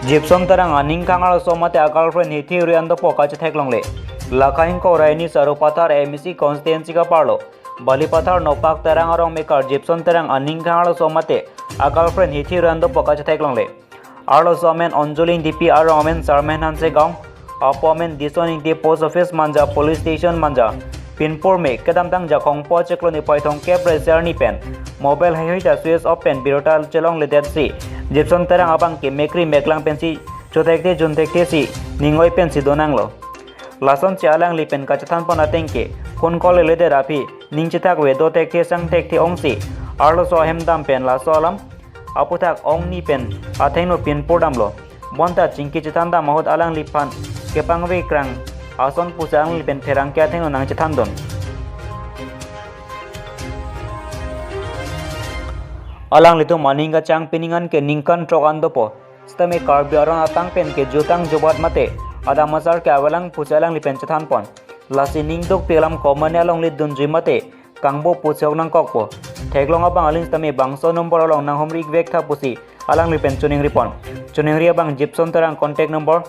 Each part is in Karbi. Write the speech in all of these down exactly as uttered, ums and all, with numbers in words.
Jipson Terang aning khang arloso mate a girlfriend hithi uri an dopo kachetheklongle. Lakha ingkoi ra hini Sarupathar M A C constituency kaparlo Balipathar Nopak Terang arong mekar Jipson Terang aning khang arloso mate a girlfriend hithi uri an dopo kachetheklongle. Arloso amen Anjali Ingtipi, arong amen Sarmen Hanse Gaon, apo amen Dison Ingti, post office Manja, police station Manja, pinpur me kedamtang Jakhong po chiklo niphai thomkep ra isi arni pen mobile haihui ta switch off pen birta chelongledetsi Jipson Terang abang ke mekri meklang pensi chothekthe junthekthe si ning oi pensi donanglo. Lasonsi alangli pen kachethanpon ateng ke phone call leledet aphi ning chethakve, dothekthe sangthekthe ongsi arloso ahem dam pen laso alam aputhak ongni pen athengno pinpur damlo. Bonta chingki chethan dam ahut alangliphan kepangve krang ason pusi alangli pen pherangke athengno nangchethandun. Alanglitum aning kachang pining an ke ningkan throk an dopo. Sitame Karbi aron atang pen ke jutang jubat mate adam asar ke avelang pusi alangli pen chethanpon. Lasi ning dukpi alam komane alongle dunjui mate kangbo pusi ok nangkokpo. Theklong abang aling sitame bangso number along nanghumri vektha pusi alangli pen choningripon. Choningri abang Jipson Terang, contact number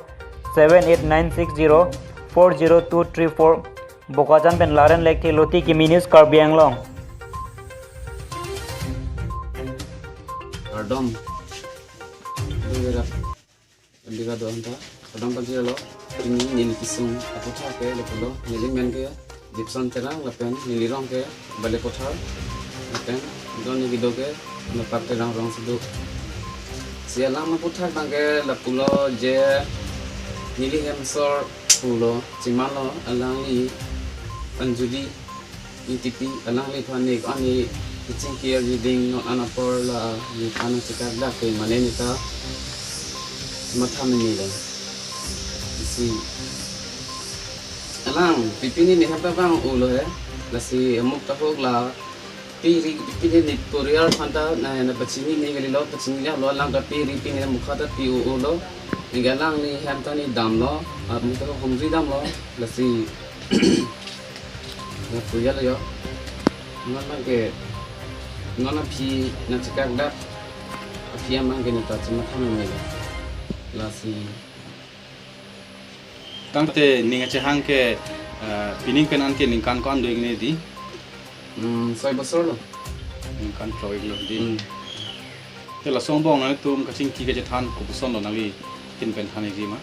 seven eight nine six zero four zero two three four. Bokajan pen Laren Lekthe, Loti Kimi News, Karbi Anglong. Kardom. Dubera. Andika doan ta, kadam pajirlo, pini neli kesung aputhak ke lapulo, neli men ke Jipson Terang lapen neli rong ke Balipathar, lapen don neli kedo ke Nopak Terang rongsi do. Si alam aputhak abang ke lapulo je neli hem asor pulo, chemanlo alangli Anjali Ingtipi, alangliphan ne ani kachingki arjuding non an apor la nephan nangchekakdak ke mane neta matha meni lo. Si alang pipini ne hap abang ulo he. Lasi amuk tahok la piri pipini ne Korea aphan ta na na pachini ne kalilo, pachini lo, alang ta piri pini mukha ta pi u ulo. Neke alangli hem ta ne damlo, amuk tahok humri damlo. Lasi na puya lo yo. Non abang ke, non aphi nangchekakdak, aphi abang ke neta chematha meni. Lasi. Tangte ning kachehang ke, eh, pining pen an ke ningkan ko-an do-ikji? Hmm, soi bosor lo. Ningkan throk-ik lo di. Hmm. Te laso angbong nanglitum kachingki kachethan kopuson lo, nangli tin pen than-ikji ma?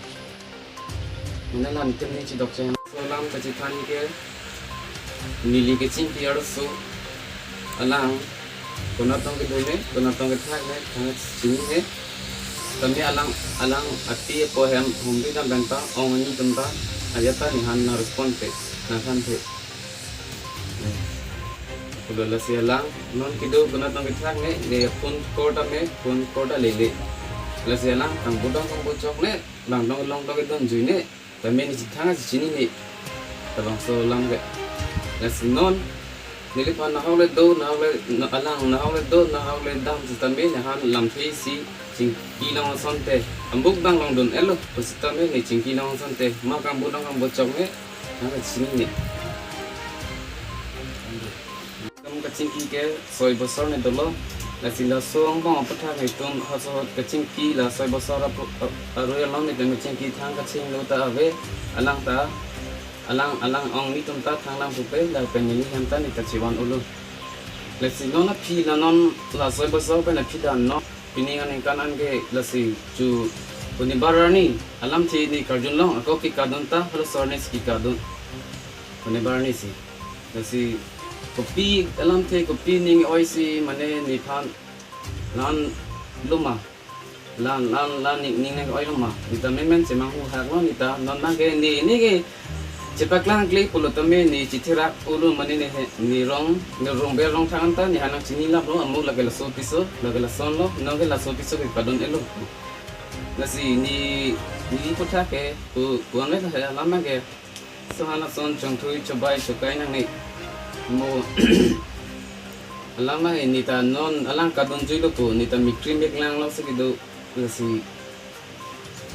Mane alanglitum ne chidok cheng. Laso alam kachethan ke neli kachingki arloso alang konat tong kedo ne, konat tong kethak ne, thang chinine. Tame alang, alang api apo hem humri dam pen ta, ong ani tum ta, ajat ta nephan nang respond-pe, nangthanthe. Kudo lasi alang, non kedo konat tong kethak ne, ne phone call tame, phone call ta lele. Lasi alang kangbo dong kangbo chok ne, langdong longdong kedunjui ne, tame ne chithang si chinine. Labangso alam ke. Lasi non, neliphan nahok le do, nahok le, na-, alang nahok le do, nahok le dam sitame nephan lamthe si chingki long asonte. Amuk dang longdun-etlo, pusitame ne chingki long asonte. Ma kangbo dong kangbo chok ne, nang chinine. Kam kachingki ke soi bosor ne dolo. Lasi laso angbong aputhak netum halaso ahut kachingki la soi bosor apu-, a-, arui along netum kachingki thang kachinglo ta ave. Alang ta, alang, alang ong netum ta thang lang pupe, lapen neli hem ta neta chevan ulo. Lasi non aphi la non la soi bosor pen aphi dan non. Pining aningkan an ke lasi chu puni barani alamthe ne karjun long, ako kekadun ta halaso arni si kekadun. Puni barani si. Lasi kopi alamthe kopi ning oi si mane nephan lan loma. Lan, lan, lan ning, ning ning oi loma. Neta memen chemanghu hak lo neta non abang ke ne, ne ke chepaklang kle pulo tame ne chitherak ulo mane ne he, ne rong, ne rong ber rong thang ta nephan nang chinilaplo, amuk lake laso piso, lake lason lo, non ke laso piso kekadun-etlo. Lasi ne, ne aputhak ke, pu, pu-an le he alam abang ke. Sohan ason chongthui chobai chokai nangne. Mo alam abang ke neta non alang kadunjui lo pu, neta mekri meklang lo si kedo, lasi.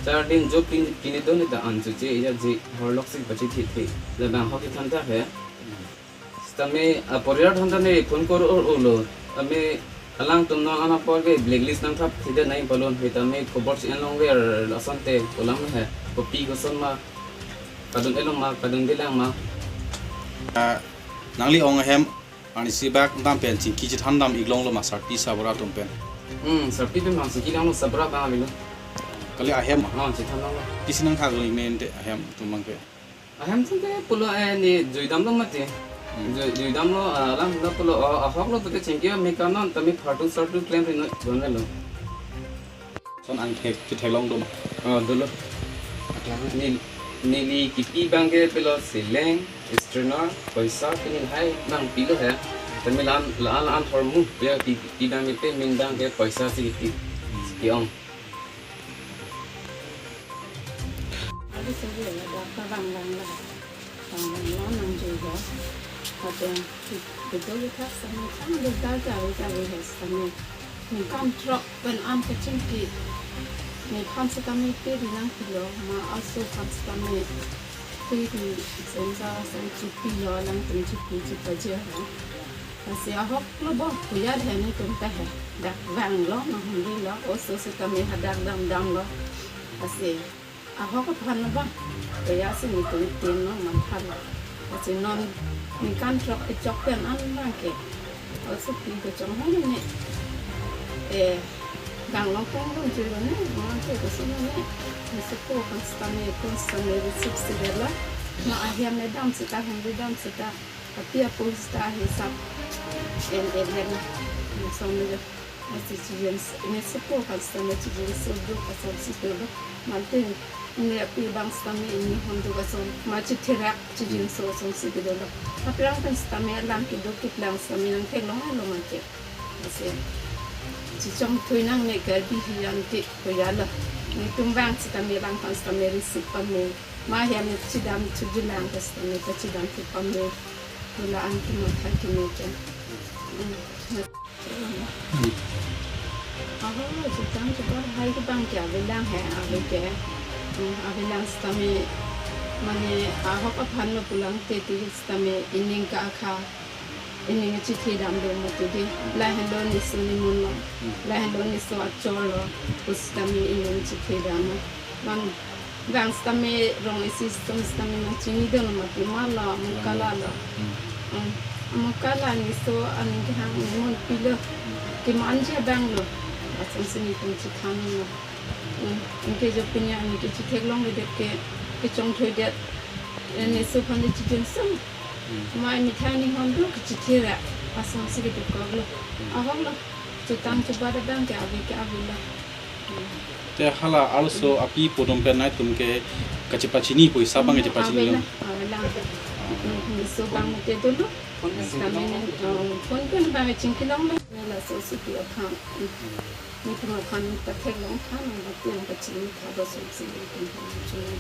Char din jo pin, pine do neta an choche, ya je horlok si pachethithe. Labang hok kethantha he. Sitame aporiar aphanta ne phone call ur ulo. Ame Alangtum non an apor ke blacklist nangthap thide nai balun hitame khobor si enlong ver asonte pulang he. Kopi koson ma kadun elong ma kadun dilang ma. Ah, nangli ong ahem arnisi bak dam pen chingki chethan dam iklong lo ma sarpi sabra atum pen. Hmm, sarpi pen bang chingki lang lo sabra bang avelo. Kali ahem. Oh, chethan lang lo. Isi nangthak lo ine ente ahem atum bang ke. Ahem sinte pulo eh ni juidam lo mati. Hmm. Jui, juidam lo, ah, lang lo pulo, oh, ahok lo pute chingki me kanon tame phartu sartu klem ri no don lo. Son angthek chetheklong dum. Oh, dolo. Aklang. Ni, neli kipi bang ke pilo sileng, strainer, poisa pini hai nangpilo he. Tame lan, lan, lan hormu, ya pi, pi bang ke pe min bang ke poisa si kipi. Ki ong. Adi suri la da ka bang bang la. Bang bang la nang jui ya. Ate ki, ki doli thak sami thang de da ja ri ja ri he sami. Ningkan throk pen an kachingki. Nephan setame pe ri nangpilo, ma aso phan setame pe ri, senja sang chipilo, alangtum chipi chipaje ho. Lasi ahok lo bo, koyat he netum ta he. Dak vang lo, nang hungri lo, oso setame hadak dam dam lo. Lasi ahok aphan lo bang. Koyat si netum tin lo, manpha lo. Lasi non ningkan throk kechok pen an bang ke. Oso pi kechok ho ne. Eh, gang long pong long jui lo ne, mang ke koson ne. Nesepo kan setame, pon setame receive si det lo. Ma ahem ne dam seta, hungri dam seta. Api apo seta hisap en en hen na. Lason ne. Lasi chijin s-, nesepo kan setame chijinso duk asonsi dolo. Mante ne api bang setame inghon duk ason. Ma chitherak chijinso asonsi dolo. Aphrang kan setame alam kedo keplang setame nangtheklong lo mante. Lasi chichongthui nangne Karbi hiyan ti koyat lo. Netum bang setame bang phan setame receive pame. Ma hem ne chidam chujulang ta setame ta chidam chu pame. Tula an kimatha kine ke. Hmm. Aho, chutang chubar hai ke bang ke avelang he, ave ke. Hmm, avelang setame mane ahok aphan lo pulang te ti setame ining ka akha. Ining chithidam do mati di. Lahelo neso nimun lo. Hmm. Lahelo neso achor lo. Pu setame ining chithidam. Man bang setame rong isi sum setame nangchini do mati ma lo, Amukala lo. Hmm. Hmm. Amukala neso aning kehang nimun pilo. Hmm. Kemanji abang lo. Asonsi netum chithan lo. Hmm. Anke jo pini aning ke chitheklong le det ke, kechongthui det. Hmm. Neso aphan le chijinso. Hmm. Ma methang inghon duk kechithera. Asonsi kedokok lo. Hmm. Ahok lo. Chutang chubar abang ke ave ke ave lo. Hmm. Te hala arloso api apo atum pen nangtum ke kachepachini poisa bang kachepachini lo. Avelang, avelang. Hmm, neso bang te dolo. Phone pen setame, eh, phone pen bang chingkilong lo. Ne laso suti aphan. Hmm. Netum aphan ta theklong tha, nang bati ang kachini tha ba sumsi netum aphan chini.